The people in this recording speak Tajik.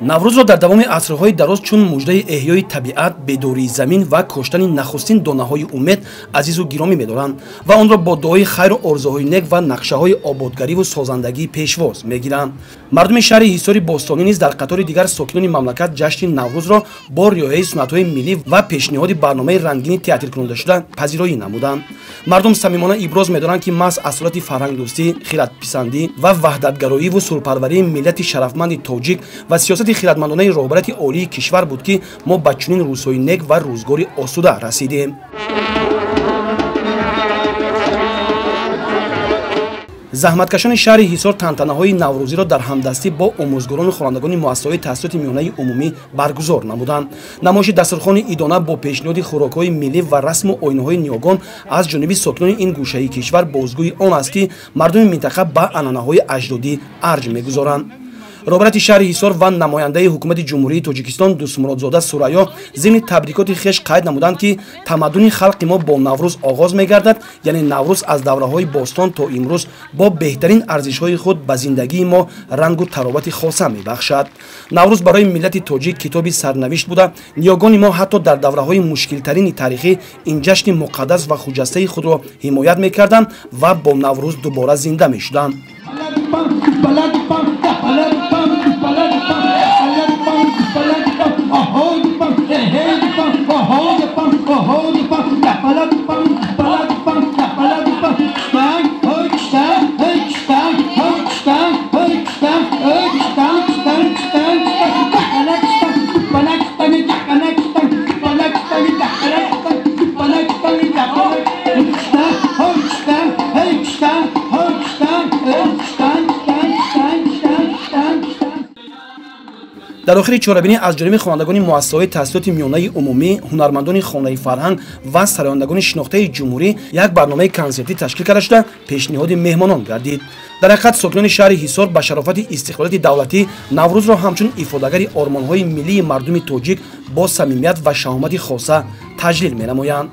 Наврӯзро дар давоми асрҳои дароз чун муждаи эҳёи табиат, бедории замин ва коштани нахустин донаҳои умед азизу гиромӣ медоранд ва онро бо дуои хайру орзуҳои нек ва нақшаҳои ободгариву созандагӣ пешвоз мегиранд. Мардуми шаҳри Ҳисори бостонӣ низ дар қатори дигар сокинони мамлакат ҷашни Наврӯзро бо риояи суннатҳои миллӣ ва пешниҳоди барномаи рангини театркунондашуда пазироӣ намуданд. Мардум самимона иброз медоранд, ки маҳз асолати фарҳангдӯстӣ, хиратписандӣ ва ваҳдатгароиву сулҳпарварии миллати шарафманди тоҷик ва сиёсати хиратмандонаи роҳбарияти олии кишвар буд, ки мо ба чунин рӯзҳои нек ва рӯзгори осуда расидем. Заҳматкашони шаҳри Ҳисор тантанаҳои наврӯзиро дар ҳамдастӣ бо омӯзгорону хонандагони муассисаҳои таҳсилоти миёнаи умумӣ баргузор намуданд. Намоиши дастурхони идона бо пешниҳоди хӯрокҳои миллӣ ва расму оинаҳои ниёгон аз ҷониби сокинони ин гӯшаи кишвар бозгӯи он аст, ки мардуми минтақа ба анъанаҳои аҷдодӣ арҷ мегузоранд. Роҳбарияти шаҳри Ҳисор ва намояндаи ҳукумати Ҷумҳурии Тоҷикистон Дӯстмуродзода Сурайё зимни табрикоти хеш қайд намуданд, ки тамаддуни халқи мо бо Наврӯз оғоз мегардад, яъне Наврӯз аз давраҳои бостон то имрӯз бо беҳтарин арзишҳои худ ба зиндагии мо рангу таровати хоса мебахшад. Наврӯз барои миллати тоҷик китоби сарнавишт буда, ниёгони мо ҳатто дар давраҳои мушкилтарини таърихӣ ин ҷашни муқаддас ва хуҷастаи худро ҳимоят мекарданд ва бо Наврӯз дубора зинда мешуданд. Дар охири чорабинӣ аз ҷониби хонандагони муассисаҳои таҳсилоти миёнаи умумӣ, ҳунармандони хонаи фарҳанг ва сарояндагони шинохтаи ҷумҳурӣ як барномаи консертӣ ташкил карда шуда пешниҳоди меҳмонон гардид. Дар ҳақиқат, сокинони шаҳри Ҳисор ба шарофати истиқлолияти давлатӣ Наврӯзро ҳамчун ифодагари ормонҳои миллии мардуми тоҷик бо самимият ва шаҳомати хоса таҷлил менамоянд.